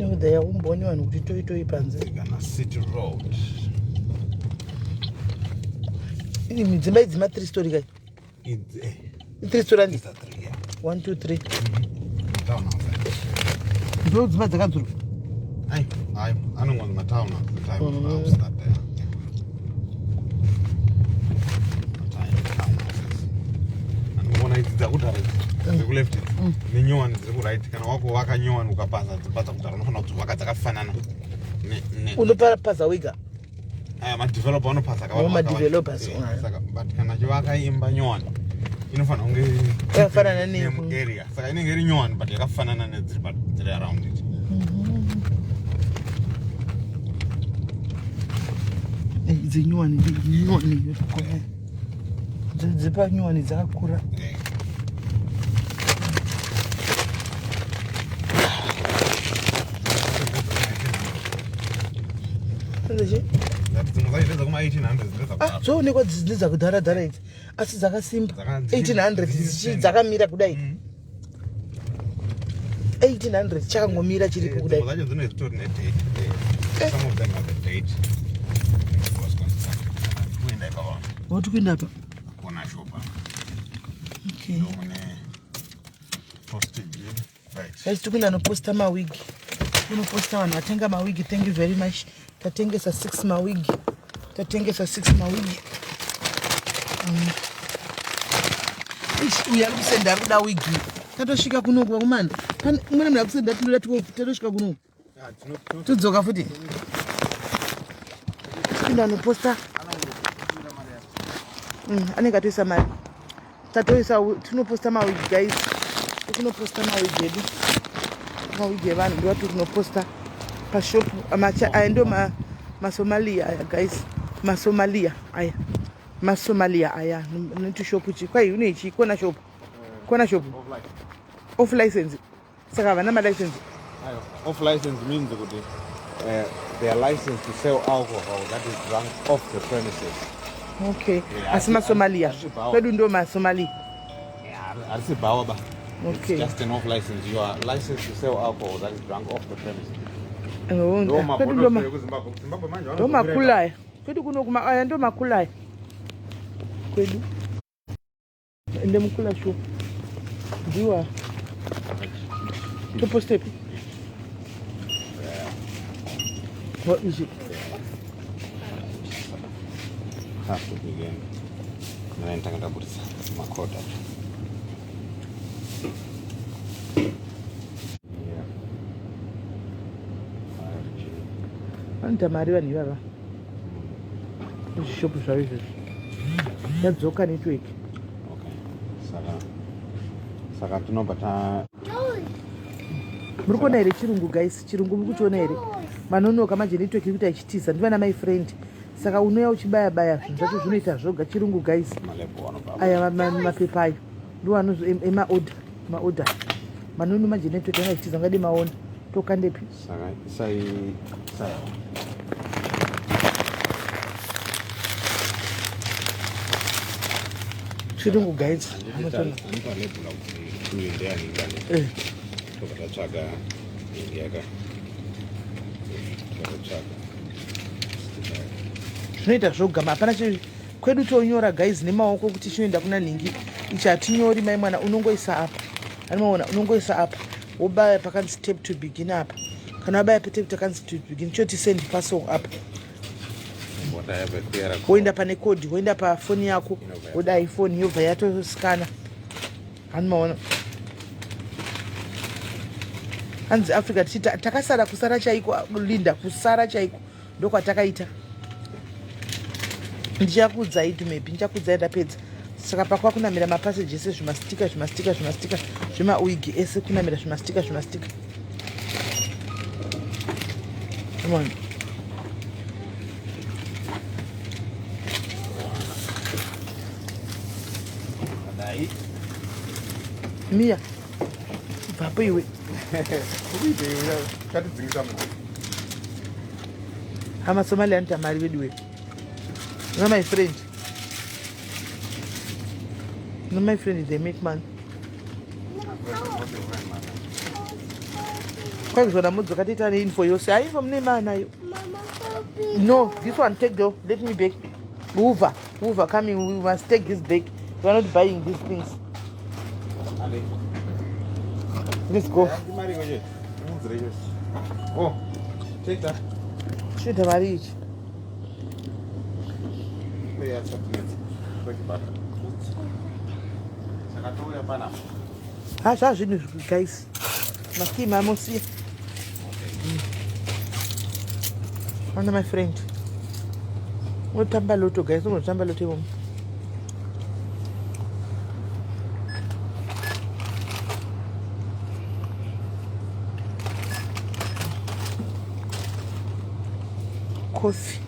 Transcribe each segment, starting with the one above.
Kune weather yaumbooni vanhu kuti toi toi panze. Kana City Road. Ini midzimba idzi ma 3 story kai. Idzi eh. 3 story and These are three, yeah. 1 2 3. Townhouse. Ndo dzimba dzakadzurwa. Ai, ai, anongonzi matownhouse, the type of house that they are. Yeah. Townhouses. Andikuona idzi dzakudhara idzi dziri kuleft idzi nenyowani dziri kuright kana wakuvaka nyowani ukapaza dzimba dzakudhara unofanira kudzivaka dzakafanana Unopaza wega. Aya madeveloper anopasa Oh, madevelopers, saka but kana chivaka imba nyowani inofanira kunge Yakafanana ne- area saka inenge iri nyowani but yakafanana nedziri dziri around it. Eh, idzi nyowani nyowani yotokona. Dzipa nyowani dzakakura. Eh. Ah, dzoonekwa ndedzakudhara dhara idzi asi dzakasimba 1800 dzakamira kudai 1800 chakangomira chiripo kudai. Woti kuenda apa. Okay. Guys, tikuenda noposta mawigi. Kunoposta vanhu vatenga mawigi. Thank you very much. Tatengesa 6 mawigi. Tatengesa 6 mawigi. Ish, uyu ari kusenda ari kuda wigi. Tatosvika kunoku vakomana. Pane umwe munhu ari kusenda tinoda 12 tatosvika kunoku. Todzoka futi. Kuenda noposta. Anenge atoisa mari. Tatoisa tinoposta mawigi guys. Tinoposta mawigi edu. Mawigi evanhu ndiwo tinoposta pashop. Amacha aya ndo maSomalia aya guys. MaSomalia aya. MaSomalia aya netushopu chi. Kwai une ichi kona shop. Kona shop. Off license. Saka havana ma license. Off license means kuti they are licensed to sell alcohol that is drunk off the premises. Okay. Yeah, Asi maSomalia. asi bhawa. Kwedu ndo maSomalia. Yeah, harisi bhawa ba. Okay. It's just an off license. You are licensed to sell alcohol that is drunk off the premises. Oh, Ndo kwedu mabhodhoro ndo ma ekuZimbabwe. Zimbabwe manje ndo vanozokwira makula aya. Kwedu kuno kuma aya ndo makula aya. Kwedu. Ende mukula shu. Ndiwa. Topostepi. What is it? Have to begin. Mina nditanga ndabudisa makoda. Yeah. 5G. Vanoita mari vanhu ivava. Zvishopu zvavo izvozvo. Yadzoka network. Okay. Saka tinobva ta Muri kuona here chirungu guys? Chirungu muri kuchiona here? Manonoka manje network iri kuita ichitiza. Ndivana my friend. Saka unouya uchibaya baya zvinhu zvacho zvinoita zvoga chirungu guys. malebo anobva. Aya mapepa ayo. Ndiwo anozo emaorder, maorder. Manono manje network yanga ichitiza ngadi maona. Tokandepi? Saka sai sai. Chirungu guys. Anotona. Anita lebula kuti uyu ndeyani ndani. Eh. Tobva tatsvaga yaka. Tatsvaga. Zvinoita zvoga hapana kwedu tonyora guys nemaoko kuti chinoenda kuna nhingi. Ichi hatinyori mai mwana unongoisa apa. Anomaona unongoisa apa. Wobaya pakanzi tap to begin apa. Kana wabaya patap takanzi to begin choti send parcel apa. Woenda pane code, woenda pafoni yako, wodai foni yobva yatoskana. Anomaona. Hanzi Africa tichita takasara kusara chaiko Linda kusara chaiko ndokwatakaita. Ndichakuudzai maybe ndichakuudzai ndapedza. Saka pakwa kunamira mapassage ese zvimastika zvimastika zvimastika zvemawigi ese kunamira zvimastika zvimastika. Come on. Dai. Mia. Bvapo iwe. Ukuite iwe chatidzingisa munhu. Hama Somalia anoita mari vedu we. No my friend. No my friend they make money. Kwaizona mudzoka tiita neinfo yose. Hayi info mune maanayo. No, this one take go. Let me back. Hoover, Hoover coming. We must take this back. We are not buying these things. Let's go. Oh, take that. Chinoita mari ichi. Ha zvazvinhu guys. Makii mamosiya. Ana my friend. Unotamba loto guys, unotamba loto imomo. Coffee.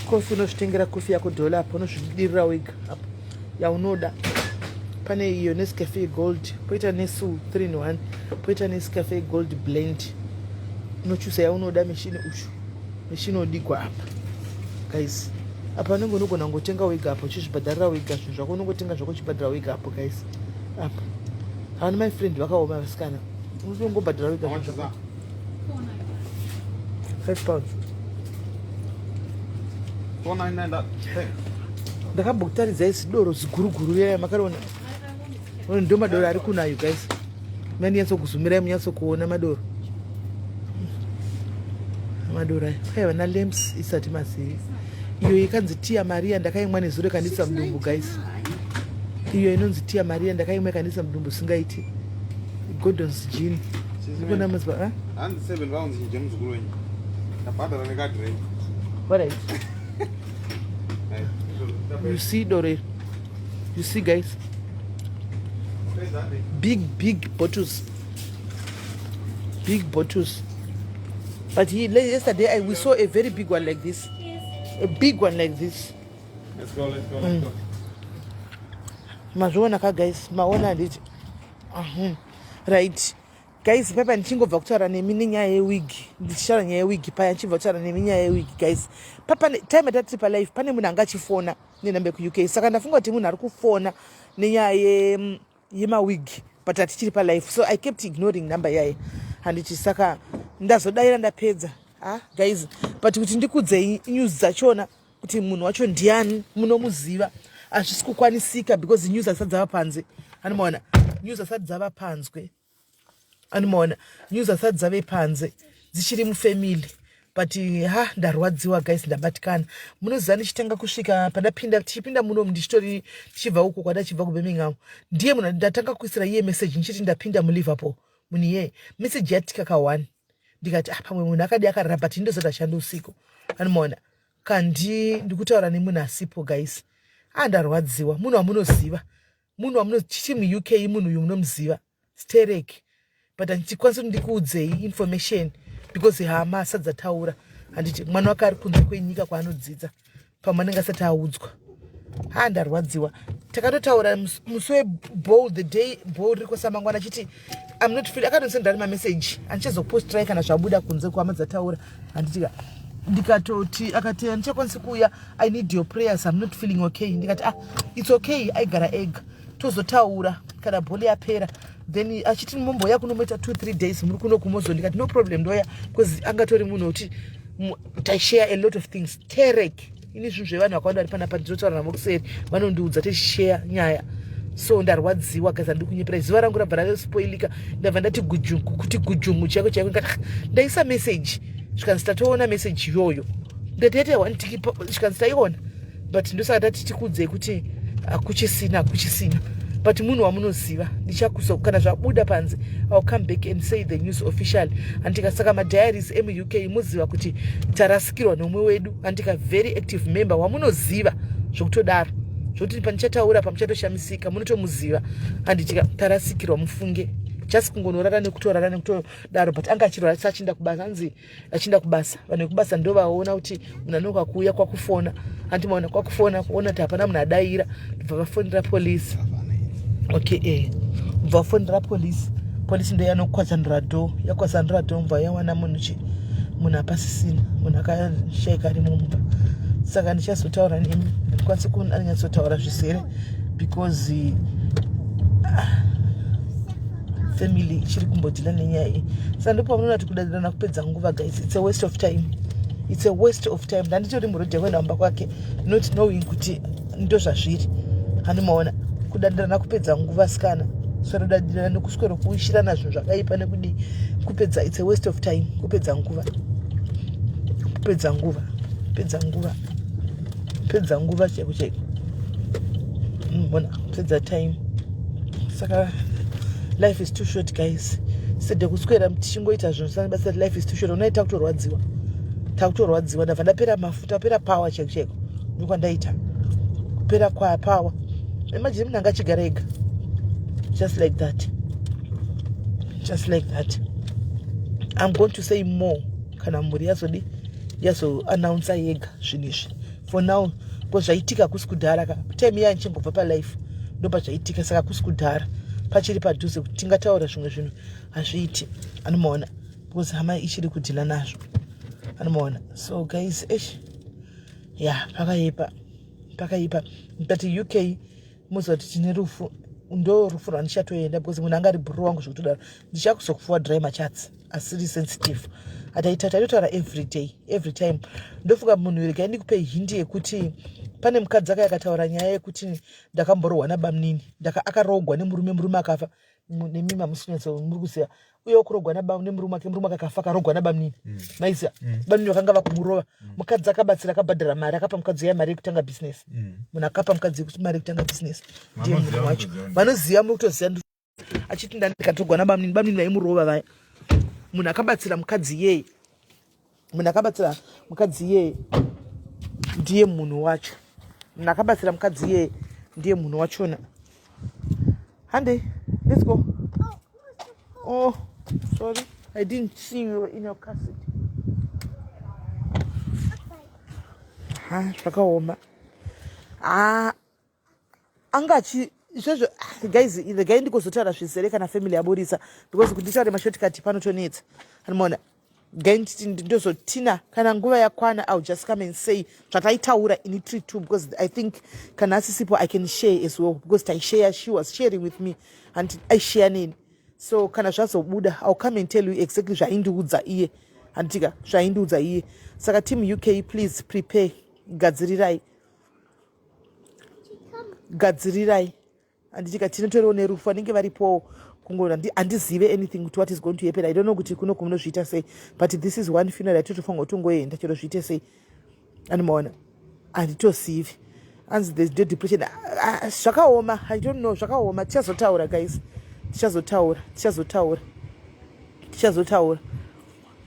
Coffee unozvitengera coffee yako dollar apo unozvidirira wega apo yaunoda. Pane iyo Nescafe Gold, poita Nestle 3 in 1, poita Nescafe Gold Blend. Unochusa yaunoda machine ushu. Machine odigwa apa. Guys, apa unenge unogona kungotenga wega apo uchizvibhadharira wega zvinhu zvako unongotenga zvako uchibhadhara wega apo guys. Apa. Havana my friend vakaoma vasikana. Unongobhadhara wega zvinhu zvako. 5 pounds. 499 that thing. Ndakambokutaridzai zidoro ziguruguru riya makariona. Ndo madoro ari kunayo guys. Mandinyatsokuzoomirai munyatsokuona madoro. Madoro aya. Kwaiva na lamps isati mazivi. Iyo ikanzi Tia Maria ndakaimwa nezuro ikandisa mudumbu guys. Iyo inonzi Tia Maria ndakaimwa ikandisa mudumbu singaiti. Gordon's gin. Ndikuona mazuva, eh? Hanzi 7 rounds nje muzukuru wenyu. Ndabhadhara nekadhi renyu. Alright. You see doro iri. You see guys. Big big bottles. Big bottles. But yesterday we saw a very big one like this. A big one like this. Let's go, let's go, let's go. Mazviona ka guys, maona handiti. Right. Guys, papa ndichingobva kutaura nemi nenyaya yewig. Ndichitaura nyaya yewig paya, ndichibva kutaura nemi nyaya yewig guys. Papa time yatati pa live pane munhu anga achifona nenhamba yeku UK. Saka ndafunga kuti munhu ari kufona nenyaya yemawig but hatichiri pa live. So I kept ignoring number yaye. Handiti saka ndazodaira ndapedza. Guys, but kuti ndikudzei news dzachona kuti munhu wacho ndiani munomuziva hazvisi kukwanisika because news asati dzava panze. Anomaona news asati dzava panzwe. Anomaona news asati dzave panze dzichiri mufamily. But ha ndarwadziwa guys, ndabatikana. Munoziva ndichitanga kusvika pandapinda tichipinda muno ndichitori tichibva uko kwandachibva kuBirmingham. Ndiye munhu ndatanga kuisira iye message ndichiti ndapinda muLiverpool. Munhu iye message yatika ka 1. Ndikati pamwe munhu akadi akarara but ndozoti ashanda usiku. Anomaona kandi ndikutaura nemunhu asipo guys. Ndarwadziwa. Munhu wamunoziva. Munhu wamunoziva mu UK munhu uyu munomuziva. Sterek. But handichikwanisi kuti ndikuudzei information because hama asati dzataura. Handiti mwana wake ari kunze kwenyika kwaanodzidza. Pamwe anenge asati audzwa. Ndarwadziwa. Takatotaura musi weball, the day ball riri kwasamangwana achiti I'm not feeling, akatondisendera ma message. Andichazopostirai kana zvabuda kunze kuhama dzataura. Handiti ka ndikatoti akati handichakwanisi kuuya, I need your prayers, I'm not feeling okay. Ndikati it's okay, aigara ega. Tozotaura kana ball yapera. Then achiti mumboya kunomoita 2-3 days muri kuno kumozo. Ndikati no problem ndoya because angatori munhu wekuti taishare a lot of things. Terek ini zvinhu zvevanhu vakawanda vari panapa ndinotaura navo kuseri vanondiudza tichishare nyaya. So ndarwadziwa guys, handiri kunyepera. Zuva rangu rabva raspoilika. Ndabva ndati gujungu kuti gujungu chaiko chaiko. Ndikati ndaisa message zvikanzi tatoona message iyoyo. Ndati yaita one tick zvikanzi taiona. But ndosaka tati tikuudzei kuti hakuchisina, hakuchisina. But munhu wamunoziva ndichakuso kana zvabuda panze I'll come back and say the news officially. Andika saka madiaries emu UK muziva kuti tarasikirwa nomwe wedu. Andika very active member wamunoziva zvokutodaro. Zvokuti pandichataura pamuchatoshamisika munotomuziva. Anditika tarasikirwa mufunge. Just kungonorara nekutorara nekutodaro but anga achirwara achienda kubasa anzi achienda kubasa. Vanhu vekubasa ndo vaona kuti munhu anoka kuuya kwakufona. Andimaona kwakufona kuona kuti hapana munhu adaira. Ndobva vafonera police. Okay, Ndobva vafonera police. Police ndo yanokwazanura door. Yakwazanura door mbva yawana munhu chi munhu apasisina. Munhu akashaika ari mumba. Saka ndichazotaura nemi. Handikwanisi kunyatsotaura zvisere because Family ichiri kumbodhila nenyaya iyi, saka ndipo pamunoona kuti kudadirana kupedza nguva, guys. It's a waste of time, it's a waste of time. Ndanditori muroad yekuenda kumba kwake, not knowing kuti ndo zvazviri. Handimaona kudadirana kupedza nguva, sikana. Swerodadirana nekuswero kuwishirana zvinhu zvakaipa nekudii, kupedza, it's a waste of time, kupedza nguva, kupedza nguva, kupedza nguva, kupedza nguva chaiko chaiko. Mona kupedza time. Saka life is too short, guys. Sede kuswera tichingoita zvinhu zvisina basa. Life is too short. Unoita kutorwadziwa, takutorwadziwa. Ndabva ndapera mafuta, apera power chaiko chaiko. Ndokwandaita kupera kwa power. Imagine munhu anga achigara ega, just like that, just like that. I'm going to say more kana mhuri yazodi yazoannounsa yega zvinhu izvi. For now, because zvaitika kusi kudhara ka, time iya ndichingobva palife, ndopa zvaitika. Saka kusi kudhara, pachiri padhuze kuti tingataura zvimwe zvinhu, hazviiti, anomaona, because hama ichiri kudhila nazvo, anomaona. So guys, esh, ya, pakaipa, pakaipa. But UK, muziva kuti tine rufu, ndo rufu rwandichatoenda, because munhu anga ari bhuru wangu zvekutodaro. Ndichakuzokuforwardirai machats asiri sensitive ataita, taitotaura every day, every time. Ndofunga munhu, regai ndikupei hint yekuti pane mukadzi aka akataura nyaya yekuti ndakamborohwa nabamnini, akarogwa nemurume, murume akafa. Nemi mamusinyatso muri kuziva uye kurogwa nemurume wake, murume wake akafa, akarogwa nabamnini. Maiziva bamnini vakanga vakumurova. Mukadzi akabatsira, akabhadhara mari, akapa mukadzi uya mari yekutanga bhizinesi. Munhu akapa mukadzi mari yekutanga bhizinesi ndiye munhu wacho. Vanoziva, muri kutoziva. Achiti ndandikatorwa nabamnini, bamnini vaimurova vaya. Munhu akabatsira mukadzi iyeye, munhu akabatsira mukadzi iyeye ndiye munhu wacho. Munhu akabatsira mukadzi iyeye ndiye munhu wachona. Hande, let's go. Oh, sorry, I didn't see you in your car seat. Ha, zvakaoma. Ah, anga achi izvozvo, guys. Regai ndikozotaura zvizere kana family yaburisa, because kuti nditaure mashortcut panotonetsa, anomaona. Gai ndozotina kana nguva yakwana. I'll just come and say zvataitaura ini tiri two, because I think kana asisipo I can share as well, because taishare, she was sharing with me and aishare neni. So kana zvazobuda, I'll come and tell you exactly zvaindiudza iye, handitika, zvaindiudza iye. Saka team UK, please prepare, gadzirirai, gadzirirai, handitika. Tinotoriwo nerufu, vanenge varipowo kungona. Handizive anything kuti what is going to happen. I don't know kuti kuno kumunozviita sei, but this is one funeral yatitofanira kutongoenda chero zviite sei, anomaona. Handitosivi anzi there's no depression. Ah, ah, zvakaoma. I don't know, zvakaoma. Tichazotaura, guys, tichazotaura, tichazotaura, tichazotaura,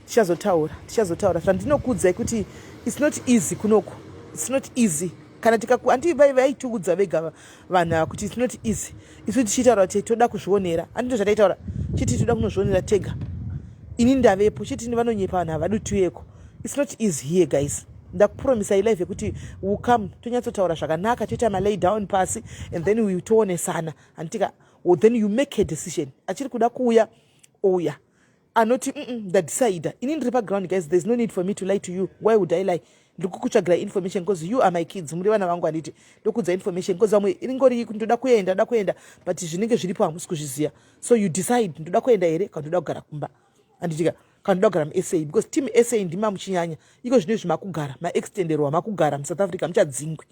tichazotaura, tichazotaura. Zvandinokuudzai kuti it's not easy kunoku, it's not easy. Kana tikaku handi vaitiudza vega vanhu ava kuti it's not easy. Isu tichitaura kuti toda kuzvionera, handito zvataitaura, chiti toda kunozvionera tega. Ini ndavepo, chiti vanonyepa vanhu, havadi tiuyeko. It's not easy here, guys. Ndakupromisai live yekuti will come, tonyatsotaura zvakanaka, toita malay down pasi and then we toonesana, handitika. Well, then you make a decision. Achiri kuda kuuya, ouya. Anoti ndadecida ini, ndiri paground. Guys, there's no need for me to lie to you. Why would I lie? Ndiri kukutsvagira information because you are my kids, muri vana vangu, handiti? Ndokudza information because vamwe ringori ndoda kuenda, ndoda kuenda, but zvinenge zviripo hamusi kuzviziva. So you decide, ndoda kuenda here kana ndoda kugara kumba, handitika, kana ndoda kugara muSA, because team SA ndima muchinyanya iko zvino izvi makugara, maextenderwa, makugara muSouth Africa, muchadzingwi,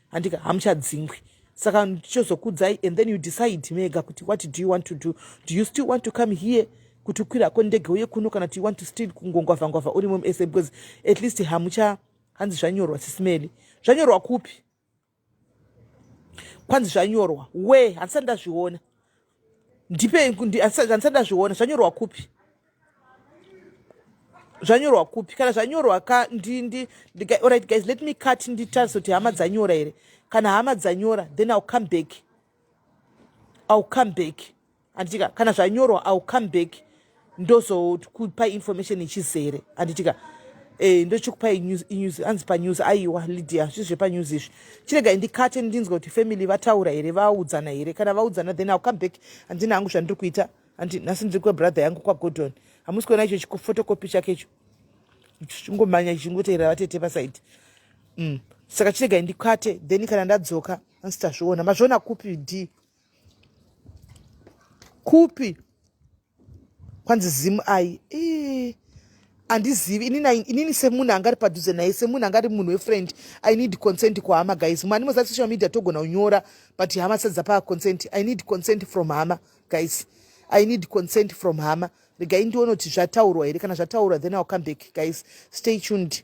handika, hamuchadzingwi. Saka ndichozokudzai and then you decide mega kuti what do you want to do. Do you still want to come here, kuti ukwirako ndege uye kuno, kana kuti you want to still kungongwavha ngwavha urimo muSA? Because at least hamucha. Hanzi zvanyorwa, sisimeli. Zvanyorwa kupi? Kwanzi zvanyorwa we, handisati ndazviona. Ndipe, handisati ndazviona. Zvanyorwa kupi? Zvanyorwa kupi? Kana zvanyorwa ka ndi, alright guys, let me cut, nditarise kuti hama dzanyora here. Kana hama dzanyora, then I'll come back, I'll come back, handitika. Kana zvanyorwa, I'll come back, ndozokupa information ichizere, handitika. Ndochikupai news. Anzi panews, aiwa Lydia, zvisi zvepanews izvi. Chiregai ndikate, ndinzwa kuti family vataura here, vaudzana here. Kana vaudzana, then I'll come back. Handina hangu zvandiri kuita. Handi nhasi ndiri kwebrother yangu kwaGordon. Hamusi kuona icho chifotocopy chake icho chingomanya chichingoteera vatete pasaidi. Saka chiregai ndikate, then kana ndadzoka. Hanzi tazviona. Mazviona kupi? D kupi? Kwanzi Zim ai, handizivi inini semunhu angari padhuze naye, semunhu angari munhu wefriend, I need consent kuhama, guys. Mani moza social media togona kunyora, but hama sadza pa consent. I need consent from hama, guys. I need consent from hama. Regai ndione kuti zvataurwa here. Kana zvataurwa, then I'll come back, guys. Stay tuned.